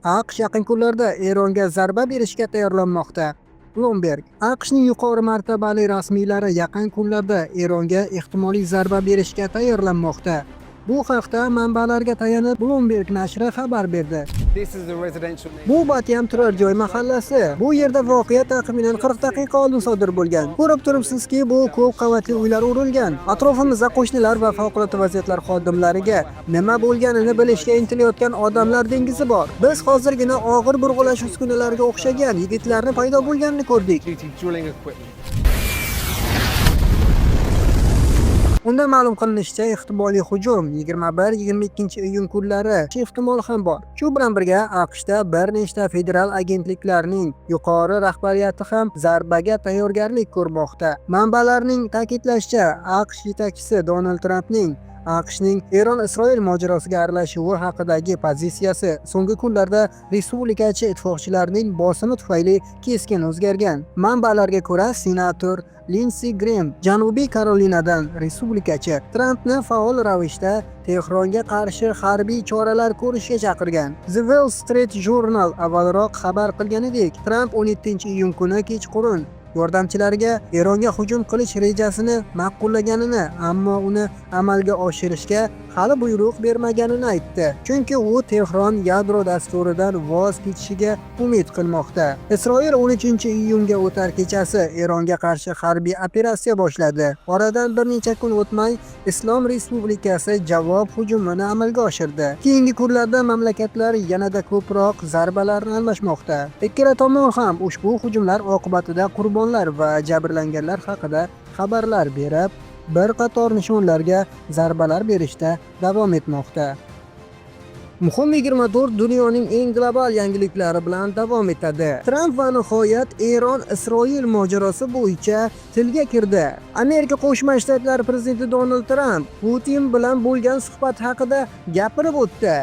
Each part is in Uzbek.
AQSh yaqin kunlarda Eronga zarba berishga tayyorlanmoqda. Bloomberg: AQShning yuqori martabali rasmiylari yaqin kunlarda Eronga ehtimoliy zarba berishga tayyorlanmoqda. Bu haqda manbalarga tayanib Bloomberg nashri xabar berdi. This is a residential Bu Batyam turar joy mahallasi. Bu yerda voqea taxminan 40 daqiqa oldin sodir bo'lgan. Ko'rib turibsizki, bu ko'p qavatli uylar urilgan. Atrofimizda qo'shnilar va favqulodda vaziyatlar xodimlariga nima bo'lganini bilishga intilayotgan odamlar dengizi bor. Biz hozirgina og'ir burg'ulash uskunalariga o'xshagan yigitlarni paydo bo'lganini ko'rdik. Duty drilling equipment. Unda ma'lum qilinishicha, ehtimoliy hujum 21-22 iyun kunlari ehtimol ham bor. Shu bilan birga AQShda bir nechta federal agentliklarning yuqori rahbariyati ham zarbaga tayyorgarlik ko'rmoqda. Manbalarning ta'kidlashicha, AQSh yetakchisi Donald Trampning AQShning Eron-Isroil mojarosiga aralashuvi haqidagi pozitsiyasi so'nggi kunlarda respublikachi ittifoqchilarning bosimi tufayli keskin o'zgargan. Manbalarga ko'ra, senator Lindsey Graham, Janubiy Karolinadan respublikachi, Trampni faol ravishda Tehronga qarshi harbiy choralar ko'rishga chaqirgan. The Wall Street Journal avvalroq xabar qilganidek, Tramp 17 iyun kuni kechqurun yordamchilariga Eronga hujum qilish rejasini ma'qullaganini, ammo uni amalga oshirishga hali buyruq bermaganini aytdi. Chunki u Tehron yadro dasturidan voz kechishiga umid qilmoqda. Isroil 13 iyunga o'tar kechasi Eronga qarshi harbiy operatsiya boshladi. Oradan bir necha kun o'tmay Islom Respublikasi javob hujumini amalga oshirdi. Keyingi kunlarda mamlakatlar yanada ko'proq zarbalarni almashmoqda. Ikkala tomon ham ushbu hujumlar oqibatida qurbonlar va jabrlanganlar haqida xabarlar berib, bir qator nishonlarga zarbalar berishda davom etmoqda. Muhim 24 dunyoning eng global yangiliklari bilan davom etadi. Tramp va nihoyat Eron-Isroil mojarosi bo'yicha tilga kirdi. Amerika Qo'shma Shtatlari prezidenti Donald Tramp Putin bilan bo'lgan suhbat haqida gapirib o'tdi.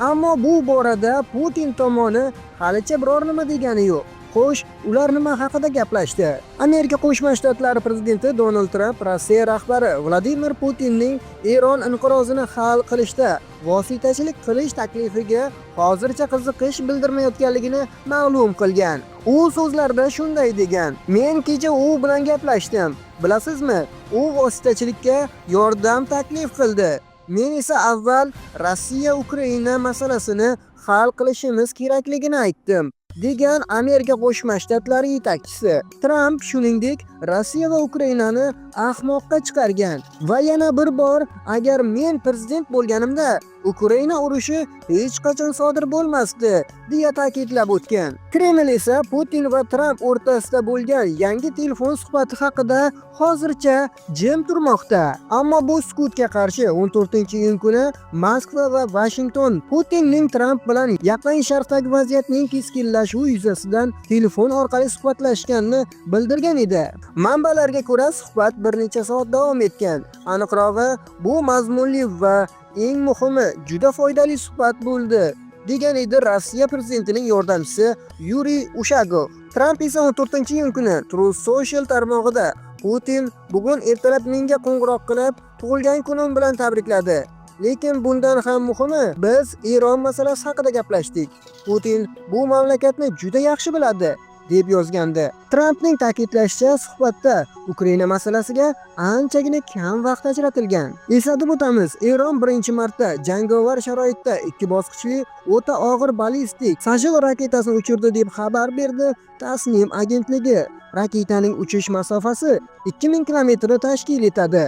Ammo bu borada Putin tomoni halicha biror nima degani yo'q. Xo'sh, ular nima haqida gaplashdi? Amerika Qo'shma Shtatlari prezidenti Donald Tramp Rossiya rahbari Vladimir Putinning Eron inqirozini hal qilishda vositachilik qilish taklifiga hozircha qiziqish bildirmayotganligini ma'lum qilgan. U so'zlarida shunday degan: "Men kecha u bilan gaplashdim. Bilasizmi, u vositachilikka yordam taklif qildi. Men esa avval Rossiya-Ukraina masalasini hal qilishimiz kerakligini aytdim", degan Amerika Qo'shma Shtatlari yetakchisi. Tramp shuningdek Rossiya va Ukrainani ahmoqqa chiqargan va yana bir bor, agar men prezident bo'lganimda Ukraina urushi hech qachon sodir bo'lmasdi, deya ta'kidlab o'tgan. Kreml esa Putin va Tramp o'rtasida bo'lgan yangi telefon suhbati haqida hozircha jim turmoqda. Ammo bu sukutga qarshi 14 iyun kuni Moskva va Vashington Putinning Tramp bilan Yaqin Sharqdagi vaziyatning keskinlashuvi yuzasidan telefon orqali suhbatlashganini bildirgan edi. Manbalarga ko'ra, suhbat bir necha soat davom etgan. Aniqrog'i, bu mazmunli va eng muhimi juda foydali suhbat bo'ldi, degan edi Rossiya prezidentining yordamchisi Yuriy Ushakov. Tramp esa 14 iyun kuni Truth Social tarmog'ida: "Putin bugun ertalab menga qo'ng'iroq qilib, tug'ilgan kunim bilan tabrikladi. Lekin bundan ham muhimi, biz Eron masalasi haqida gaplashdik. Putin bu mamlakatni juda yaxshi biladi", deb yozgandi. Trampning ta'kidlashicha, suhbatda Ukraina masalasiga anchagina kam vaqt ajratilgan. Eslatib o'tamiz, Eron birinchi marta jangovar sharoitda ikki bosqichli o'ta og'ir ballistik Sajil raketasini uchirdi, deb xabar berdi Tasnim agentligi. Raketaning uchish masofasi 2000 kilometrni tashkil etadi.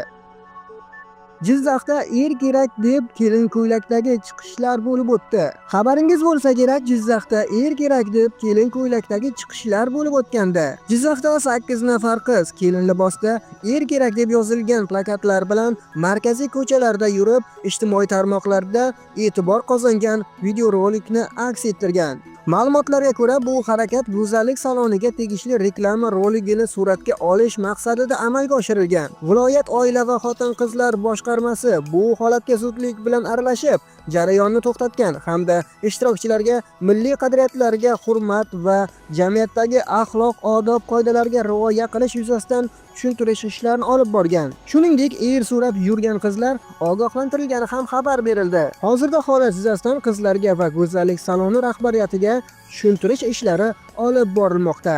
Jizzaxda er kerak deb kelin ko'ylakdagi chiqishlar bo'lib o'tdi. Xabaringiz bo'lsa kerak, Jizzaxda er kerak deb kelin ko'ylakdagi chiqishlar bo'lib o'tgandi. Jizzaxda 8 nafar qiz kelin libosda er kerak deb yozilgan plakatlar bilan markaziy ko'chalarda yurib, ijtimoiy tarmoqlarda e'tibor qozongan videorolikni aks ettirgan. Ma'lumotlarga ko'ra, bu harakat go'zallik saloniga tegishli reklama roligini suratga olish maqsadida amalga oshirilgan. Viloyat oila va xotin-qizlar boshqarmasi bu holatga zudlik bilan aralashib, jarayonni to'xtatgan hamda ishtirokchilarga milliy qadriyatlarga hurmat va jamiyatdagi axloq odob qoidalariga rioya qilish yuzasidan tushuntirish ishlarini olib borgan. Shuningdek, er so'rab yurgan qizlar ogohlantirilgani ham xabar berildi. Hozirda holat yuzasidan qizlarga va go'zallik saloni rahbariyatiga tushuntirish ishlari olib borilmoqda.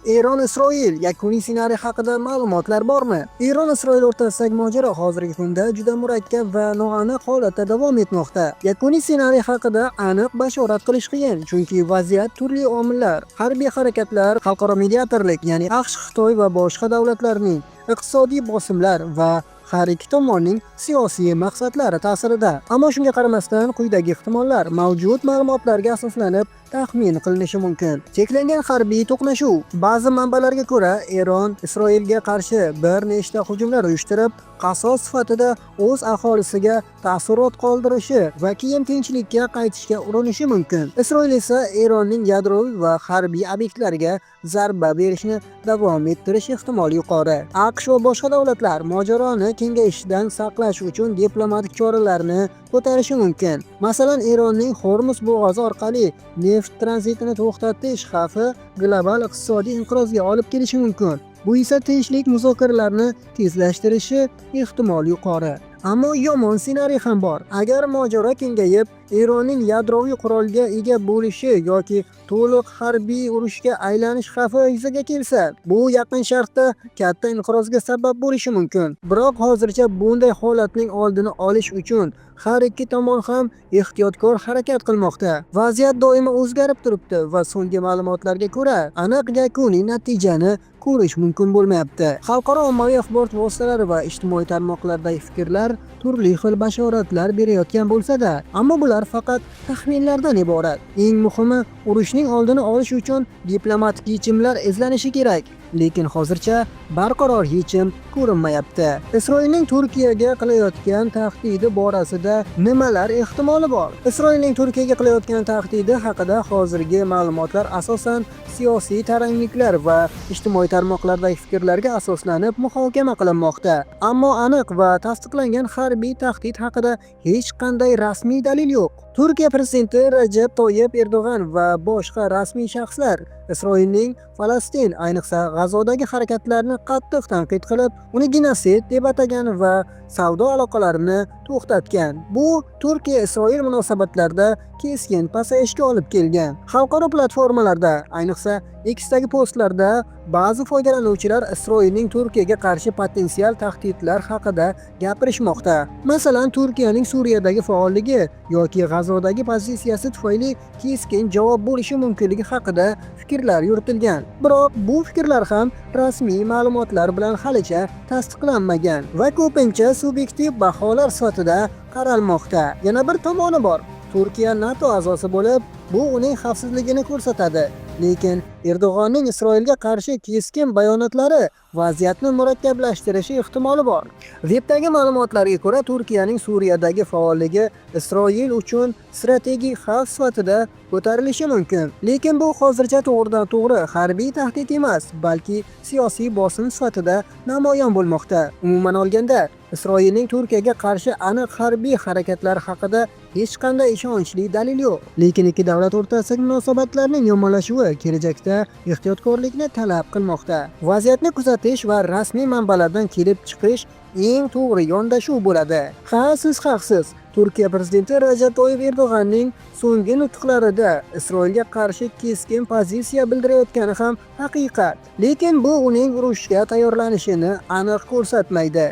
Eron Isroil yakuniy ssenariy haqida ma'lumotlar bormi? Eron Isroil o'rtasidagi mojaro hozirgi kunda juda murakkab va noaniq holatda davom etmoqda. Yakuniy ssenariy haqida aniq bashorat qilish qiyin, chunki vaziyat turli omillar, harbiy harakatlar, xalqaro mediatorlik, ya'ni AQSh, Xitoy va boshqa davlatlarning iqtisodiy bosimlar va har ikki tomonning siyosiy maqsadlari ta'sirida. Ammo shunga qaramasdan, quyidagi ehtimollar mavjud ma'lumotlarga asoslanib taxmin qilinishi mumkin. Cheklangan harbiy to'qnashuv. Ba'zi manbalarga ko'ra, Eron Isroilga qarshi bir nechta hujumlar uyushtirib, qasos sifatida o'z aholisiga taassurot qoldirishi va keyin tinchlikka qaytishga urinishi mumkin. Isroil esa Eronning yadroviy va harbiy obyektlariga zarba berishni davom ettirish ehtimoli yuqori. AQSh va boshqa davlatlar mojaroni kengayishidan saqlash uchun diplomatik choralarni ko'tarishi mumkin. Masalan, Eronning Hormuz bo'g'ozi orqali neft tranzitini to'xtatish xavfi global iqtisodiy inqirozga olib kelishi mumkin. Bu esa tinchlik muzokaralarini tezlashtirishi ehtimoli yuqori. Ammo yomon ssenariy ham bor. Agar mojaro kengayib, Eronning yadroviy qurolga ega bo'lishi yoki to'liq harbiy urushga aylanish xavfi yuzaga kelsa, bu Yaqin Sharqda katta inqirozga sabab bo'lishi mumkin. Biroq hozircha bunday holatning oldini olish uchun har ikki tomon ham ehtiyotkor harakat qilmoqda. Vaziyat doimo o'zgarib turibdi va so'nggi ma'lumotlarga ko'ra, aniq yakuniy natijani ko'rish mumkin bo'lmayapti. Xalqaro ommaviy axborot vositalari va ijtimoiy tarmoqlardagi fikrlar turli xil bashoratlar berayotgan bo'lsa-da, ammo bular faqat taxminlardan iborat. Eng muhimi, urushning oldini olish uchun diplomatik yechimlar izlanishi kerak. Lekin hozircha barqaror yechim ko'rinmayapti. Isroilning Turkiyaga qilayotgan tahdidi borasida nimalar ehtimoli bor? Isroilning Turkiyaga qilayotgan tahdidi haqida hozirgi ma'lumotlar asosan siyosiy tarangliklar va ijtimoiy tarmoqlardagi fikrlarga asoslanib muhokama qilinmoqda. Ammo aniq va tasdiqlangan harbiy tahdid haqida hech qanday rasmiy dalil yo'q. Turkiya prezidenti Rajab Toyib Erdo'g'an va boshqa rasmiy shaxslar Isroilning Falastin, ayniqsa G'azodagi harakatlarini qattiq tanqid qilib, uni genosid deb atagan va savdo aloqalarini to'xtatgan. Bu Turkiya-Isroil munosabatlarida keskin pasayishga olib kelgan. Xalqaro platformalarda, ayniqsa X'dagi postlarda ba'zi foydalanuvchilar Isroilning Turkiyaga qarshi potensial tahdidlar haqida gapirishmoqda. Masalan, Turkiyaning Suriyadagi faolligi yoki G'azodagi pozitsiyasi tufayli keskin javob bo'lishi mumkinligi haqida fikrlar yuritilgan. Biroq bu fikrlar ham rasmiy ma'lumotlar bilan halicha tasdiqlanmagan va ko'pincha subyektiv baholar sifatida qaralmoqda. Yana bir tomoni bor. Turkiya NATO a'zosi bo'lib, bu uning xavfsizligini ko'rsatadi. Lekin Erdo'g'onning Isroilga qarshi keskin bayonotlari vaziyatni murakkablashtirishi ehtimoli bor. Webdagi ma'lumotlarga ko'ra, Turkiyaning Suriyadagi faolligi Isroil uchun strategik xavf sifatida ko'tarilishi mumkin. Lekin bu hozircha to'g'ridan-to'g'ri harbiy tahdid emas, balki siyosiy bosim sifatida namoyon bo'lmoqda. Umuman olganda, Isroilning Turkiyaga qarshi aniq harbiy harakatlar haqida hech qanday ishonchli dalil yo'q. Lekin ikki davlat o'rtasidagi munosabatlarning yomonlashuvi kelajakda ehtiyotkorlikni talab qilmoqda. Vaziyatni kuzatish va rasmiy manbalardan kelib chiqish eng to'g'ri yondashuv bo'ladi. Ha, siz haqsiz. Turkiya prezidenti Rajab Toyib Erdo'g'anning so'nggi nutqlarida Isroilga qarshi keskin pozitsiya bildirayotgani ham haqiqat. Lekin bu uning urushga tayyorlanishini aniq ko'rsatmaydi.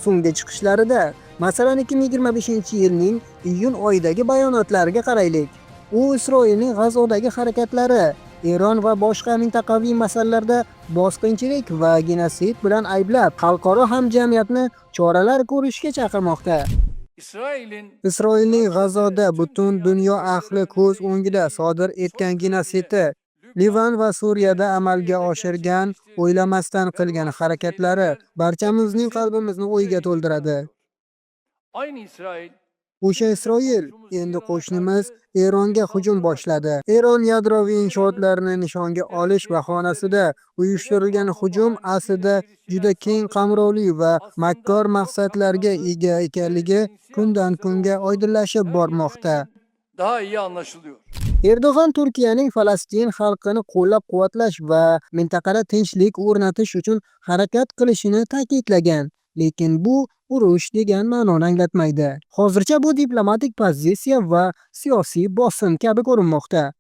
So'nggi chiqishlarida, masalan, 2025-yilning iyun oyidagi bayonotlariga qaraylik. U Isroilning G'azodagi harakatlari, Eron va boshqa mintaqaviy masalalarda bosqinchilik va genosid bilan ayblab, xalqaro hamjamiyatni choralar ko'rishga chaqirmoqda. İsrail'in Isroilning G'azoda butun dunyo ahli ko'z o'ngida sodir etgan genotsidi, Livan va Suriyada amalga oshirgan o'ylamasdan qilgan harakatlari barchamizning qalbimizni o'yga to'ldiradi. Aynı İsrail O'sha Isroil endi qo'shnimiz Eronga hujum boshladi. Eron yadroviy inshootlarini nishonga olish bahonasida uyushtirilgan hujum aslida juda keng qamrovli va makkor maqsadlarga ega ekanligi kundan kunga oydinlashib bormoqda. Daha iyi anlaşılıyor. Erdo'g'on Turkiyaning Falastin xalqini qo'llab-quvvatlash va mintaqada tinchlik o'rnatish uchun harakat qilishini ta'kidlagan. Lekin bu urush degan ma'noni anglatmaydi. Hozircha bu diplomatik pozitsiya va siyosiy bosim kabi ko'rinmoqda.